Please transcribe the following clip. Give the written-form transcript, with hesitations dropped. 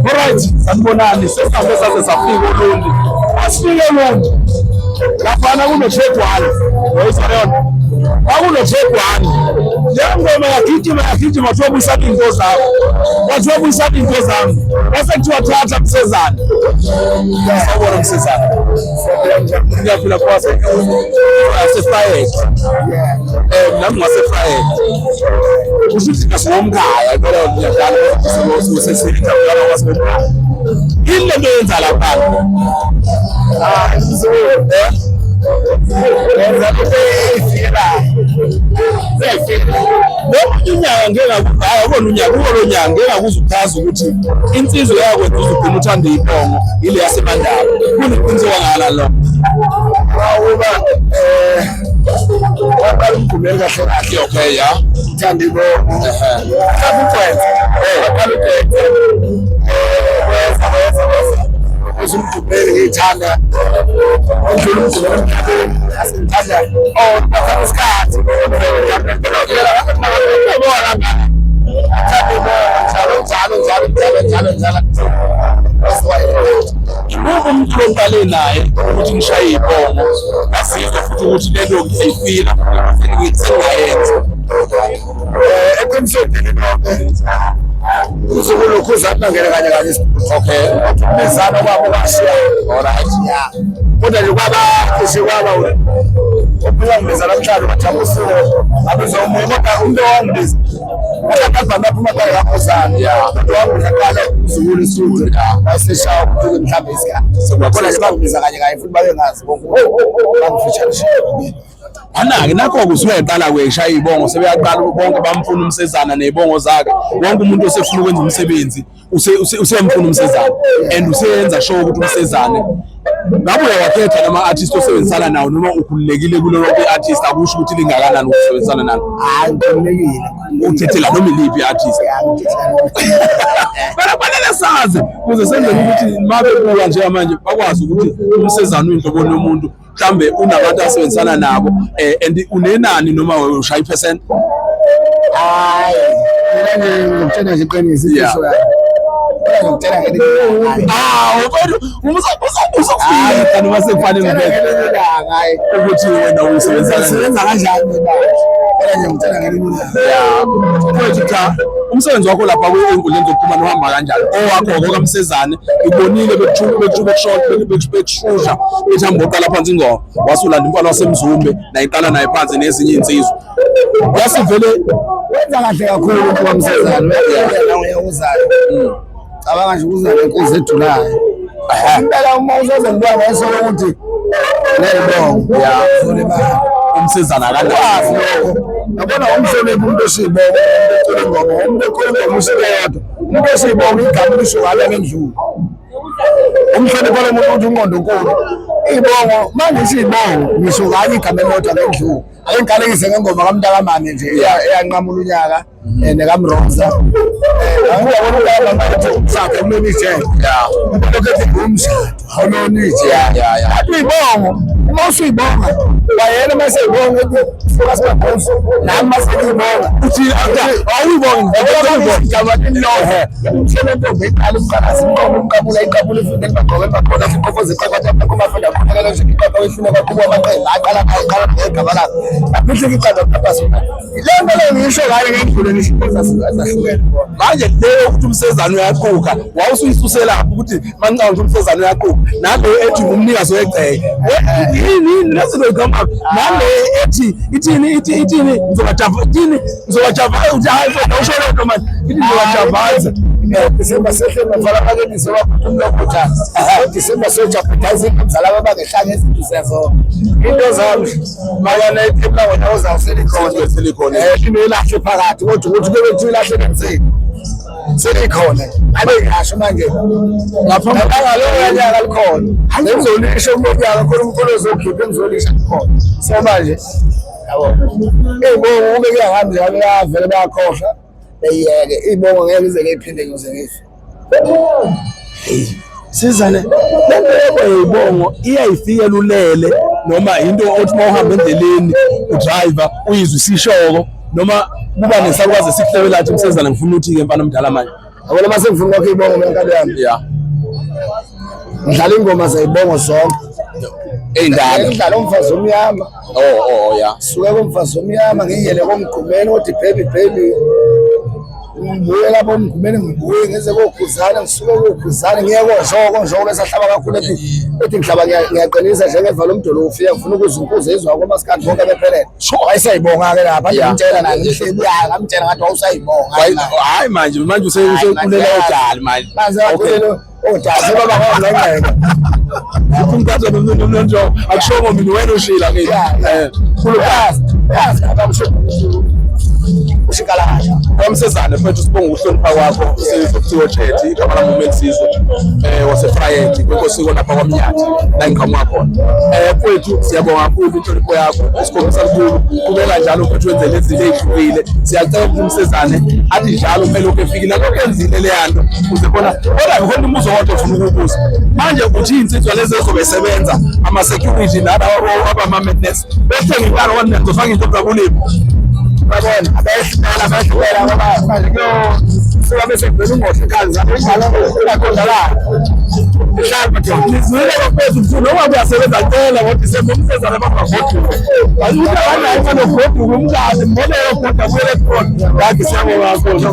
Alright, sanibonani, sesihambe saze safika oLundi. Asifike eLundi. Laphana kuno-check one. Uyayizwa leyo nto? Kwakuno-check one. Le ngoma yagijima yagijima kwathiwa buyisani iy'nto zakho. Kwathiwa buyisani iy'nto zami. Kwase kuthiwa thatha Msezane. Sawubona Msezane. Ngiyaphila kwase wasefayethe. Nami ngasefayethe. Kusho ukuthi ngasingomkhaya phela ngiyadlala usesithabulana kwasingomkhaya. Yini lento yenza lapha? Ah, yenza into eyifikelayo. Ngomunye unyaka ngeke hayi akona unyaka kuwo lo nyaka ngeke akuze uchaze ukuthi insizwa yakwenza uzugcina uthanda ibongo ile yasemandaba. Kuneqiniso kangala lo. Awuba waqala umgumeli kahle kahle. Okay, ya. Uthanda ibongo. Waqala ukwenza. Waqala ukwenza. Wenza wenza wenza. Uze umgumeli ngiyithanda. Ondlula umgumeli emhlabeni. Asengithanda. Oh, bathatha isikhathi. Thanda ibongo njalo njalo njalo njalo njalo njalo. Imuphi umuntu oqale naye ukuthi ngishaye ibongo ngazizwa futhi ukuthi le nto ngiyayifila sengingayenza. Eqinisweni usuku lokhuza bangene kanye kanye. Okay. Bezana kwabo bashiya. Alright. Ya. Kodwa nje kwaba cishe kwaba ophila ngibeza namhlanje bathabusile abiza omunye kodwa umuntu owangibiza akabhama aphuma qala kakhosana. Ya. Umuntu wangibiza qala uzukulu isuthu wayeseshaya umuntu mhlawumbe isikhathi. Kodwa nje bangibiza kanye kanye futhi babengazi bonke bangifeature. Anake nakho-ke usuyaqala kweshaya iy'bongo sebeyaqala bonke bamfuna umsezana ney'bongo zakhe wonke umuntu osefuna ukwenza umsebenzi useyamfuna umsezane and useyenza sure ukuthi umsezane ngabe uyawakhetha nama-artist osebenzisana nawo noma ukhululekile kulo lonke i-artist akusho ukuthi lingakanani ukusebenzisana nalo. Hayi, ngikhululekile. Uthethela noma iliphi i-artist? Ya, ngithethela. Phela kufanele sazi ukuze senzele ukuthi uma bebuka njengamanje bakwazi ukuthi umsezane uyinhloboni yomuntu mhlambe unabantu asebenzisana nabo and unenani noma ushaya i-percent? Hayi, mina nje ngikutshela nje iqiniso Yeah. imfihlo yami. Mina ngikutshela ngelinye ilanga. Ah, uzofika noma sekufanele Ngikutshela uveze ngelinye ilanga, hayi. ukuthi wena usebenzisana Ngisebenza kanjani mina? Mina nje ngikutshela ngelinye ilanga. Yeah. Mfowethu cha, umsebenzi wakho lapha ey'nkundleni zokuxhumana uhamba kanjani? Owakho okaMsezane ngibonile bekushusha bethi hamba oqala phansi ingoma wasulanda umfana waseMzumbe naye iqala naye phansi nezinye iy'nsizwa yasivele Wenza kahle kakhulu umuntu kaMsezane. Uyena uyakuzayo. Cabanga nje ukuza nenkosi edulayo. Impela uma uzoze ngibuka ngeso lokuthi neyibongo. Yeah. Uzole imali. Umsezane Wazi akanazi lokho. Yabona umhloniphi umuntu osiyibongo, umuntu ocula ingoma, umuntu ocula ingoma usuke yedwa. Umuntu osiyibongo igama lisho ngale ngendlula. Umhlonipho lo muntu uthi unqondo nkulu. Iy'bongo, manje isiyibongo ngisho kanye igama elilodwa ngendlula. Ake ngiqalekise ngengoma kaMntakamame nje eyanqamula unyaka nekaMroza. Uyabona umntakamame uthi umshado awulona ijele. Umuntu okhethe ngumshado awulona ijele. Yeah. Athi uyibongo, uma usuyibonga kwayena uma eseyibonga ethi suka sibabhosi nami uma sengiyibonga. Uthi awuyibongi Igama lilodwa. Umshelo ntombi iqala umqalazi umqomo umqabula iqabula ifunde elibagqoke elibagqoka iqofoza iqoqotha amafunda khonakala nje iqoqo ifuna kwaqhuba amaqembu aqala aqala ngegama lakhe aphihlika iqanda kuqapasa le nto leyo ngisho ngayo ngendlule ngisho into ezahlukene. Manje leyo ukuthi umsezane uyaquka wawusuyisusela ukuthi mancane ukuthi umsezane uyaquka nale ethi ngumnikazi wegceke yini yini lezi zinto ziqhamuka nale ethi ithini ithi ithini ngizobajava ithini ngizobajava uthi hayi mfethu awusho le nto manje ithi ngizobajavaza. Disemba sehle mavala bakeni sobaphumula Disemba sojabhida mzala babangehlanga izinto zezo into zami mayana ithemla wena uzawuselikhona Selikhona. Into ilahle phakathi kodwa ukuthi kube kuthiwa ilahle ngemsini selikhona abe ngisho manje Ngaphambi ngaloyo nyaka likhona sengizolisho umnyaka khona umkhulu ozokhipha engizolisha likhona so manje yabo iy'bongo kube kuyahambi njalo bayavele bayakhohlwa beyiyeke iy'bongo ngeke ize ngiyiphinde ngize ngife. Sizane le nto yakho yeyibongo iyayifikela ulele noma into othi uma uhamba endleleni udriver uyizwe isishoko noma kuba nesalukazi esikuhlebela athi Msezane ngifuna uthi-ke mfana omdala manje. Yabona uma sengifuna ukwakha iy'bongo mina nkabi yami. Yeah. Ngidlala iy'ngoma zey'bongo zonke. Ey'ndala. Ngidlala umfazi omnyama. Oh, yeah. Suke kumfazi omnyama ngiyele komgqumeni othi baby baby. Ngibuye lapho omgqumeni ngibuye ngize kokhuzana ngisuke kokhuzana ngiye koNjoko Njoko bese ahlaba kakhulu ethi ethi ngihlaba ngiyaqinisa njengevala umdolo ufika ngifuna ukuzwa inkuzi ezwa komasikandi bonke bephelele. Sure wayesayibonga ke lapha Yeah. ngimtshela naye ngihleli ya ngamtshela ngathi wawusayibonga. Hayi manje manje useculela odali manje. Manje Okay. waculelo odali baba ngongqengqe. Umkhathi nomntu akushongo mina wena ushila kimi. Yeah, yeah. Khulukazi. Yazi abakusho ushikalala. Kwamsezane mfethu sibonga ukuhlonipha kwakho sizwe kuthiwa Tshethi igama lami uMensizwe waseFrayedi kwenkosiko lapha kwaMnyathi la ngiqhamuka khona. Mfethu siyabonga kakhulu inhlonipho yakho isikhombisa kakhulu qhubeka njalo mfethu wenze lezi zinto ey'hlukile. Siyacela ukuthi uMsezane athi njalo kumele lokhu efikile lokhu enzile leya nto kuze khona kodwa ngikhona umbuzo kodwa ofuna ukuwubuza manje uthi iy'nsizwa lezi ezobe sebenza ama-security nalabo abama-maintenance bese ngikala kwani ngizofaka into zakulimi Babona abehlukela abehlukela ngoba manje kuyosuka bese kuvela ungohle ekhanda ingaqondakala. Mhlawumbe nizwile bafethu mfuna noma kuyasebenza cela ngoDisemba umsezane bangagoduka ukuthi abanayo imali yokugoduka umkazi mbone yogoda kuyele khona ngakho siyabonga kakhulu.